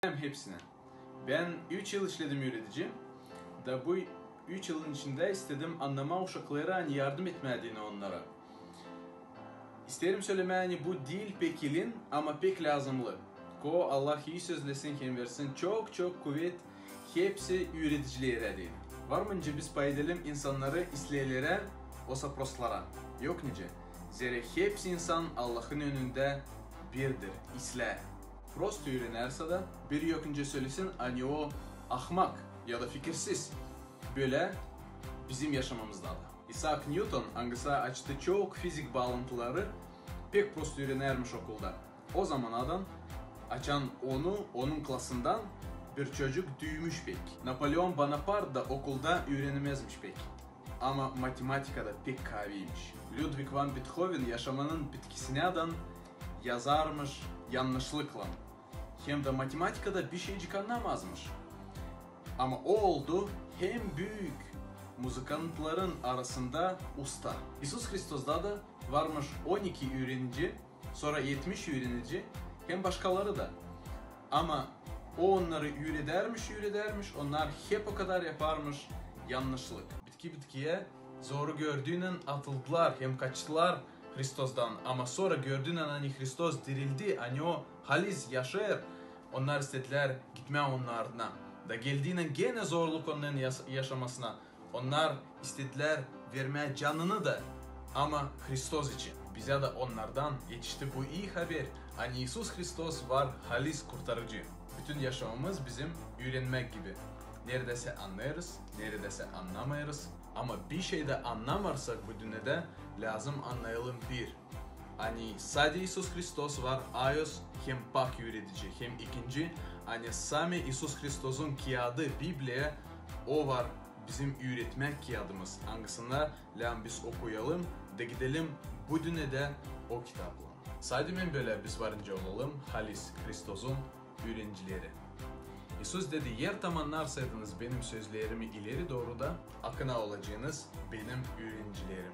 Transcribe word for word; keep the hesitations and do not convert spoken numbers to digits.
hepsinä. Bän üç yıl işledim üüredici. Da bu üç yılın içindä istedim annamaa uşakları, ani yardım etmää deyni onnara. İsteerim sölemää, ani bu diil pek ilin, ama pek lääzımnı. Ko Allah ii sözlesin hem versin çok-çok kuvet hepsi üüredicilerä deyni. Varmınca biz paydelim insannarı isleerä, osa prostlara. Yok nicä. Zerä hepsi insan Allahın önündä birdir, islää. Prost üürenersä dä, biri yok nicä sölesin, ani o ahmak ya da fikirsiz. Bölä bizim yaşamamızda da. İsaak Newton, angısı açtı çok fizik baalantıları, pek prost üürenärmiş okulda. O zamanadan, açan onu, onun klasından bir çocuk düümüş pek. Napoleon Bonaparte da okulda üürenemezmiş pek. Ama matematikada pek kaaviymiş. Ludwig van Beethoven yaşamanın bitkisinädän yazarmış yannışlıklan. Hem dä matematikada bişeycik annamazmış. Ama o oldu hem büük muzıkantların arasında usta. İisus Hristosda da varmış on iki üürenici, sora etmiş üürenici, hem başkaları da. Ama o onnarı üüredärmiş, üüredärmiş, onnar hep o kadar yaparmış yannışlık. Bitki bitkiyä zoru gördüynän atıldılar hem kaçtılar Hristostan, ama sora gördüynän, ani Hristos dirildi, ani o haliz yaşêêr, onnar istedilär gitmää onun ardına. Da geldiynän genä zorluk onnarın yas-, yaşamasına, onnar istedilär vermää canını da, ama Hristos için. Bizä dä onnardan etişti bu ii haber, ani İisus Hristos var haliz kurtarıcı. Bütün yaşamamız bizim üürenmäk gibi. Neredäsä annêêrız, neredäsä annamêêrız. Ama bişey dä annamarsak bu dünnedä, lääzım annayalım bir, ani sade İisus Hristos var ayoz hem pak üüredici, hem ikinci, ani sami İisus Hristosun kiyadı Bibliya, o var bizim üüretmäk kiyadımız, angısını lääzım biz okuyalım da gidelim bu dünnedä o kitaplan. Sade bölä biz varınca olalım haliz Hristosun üürenicileri. İisus dedi: "Er tam annarsaydınız benim sözlerimi ileri dooru da, akına olaceenız benim üürenicilerim."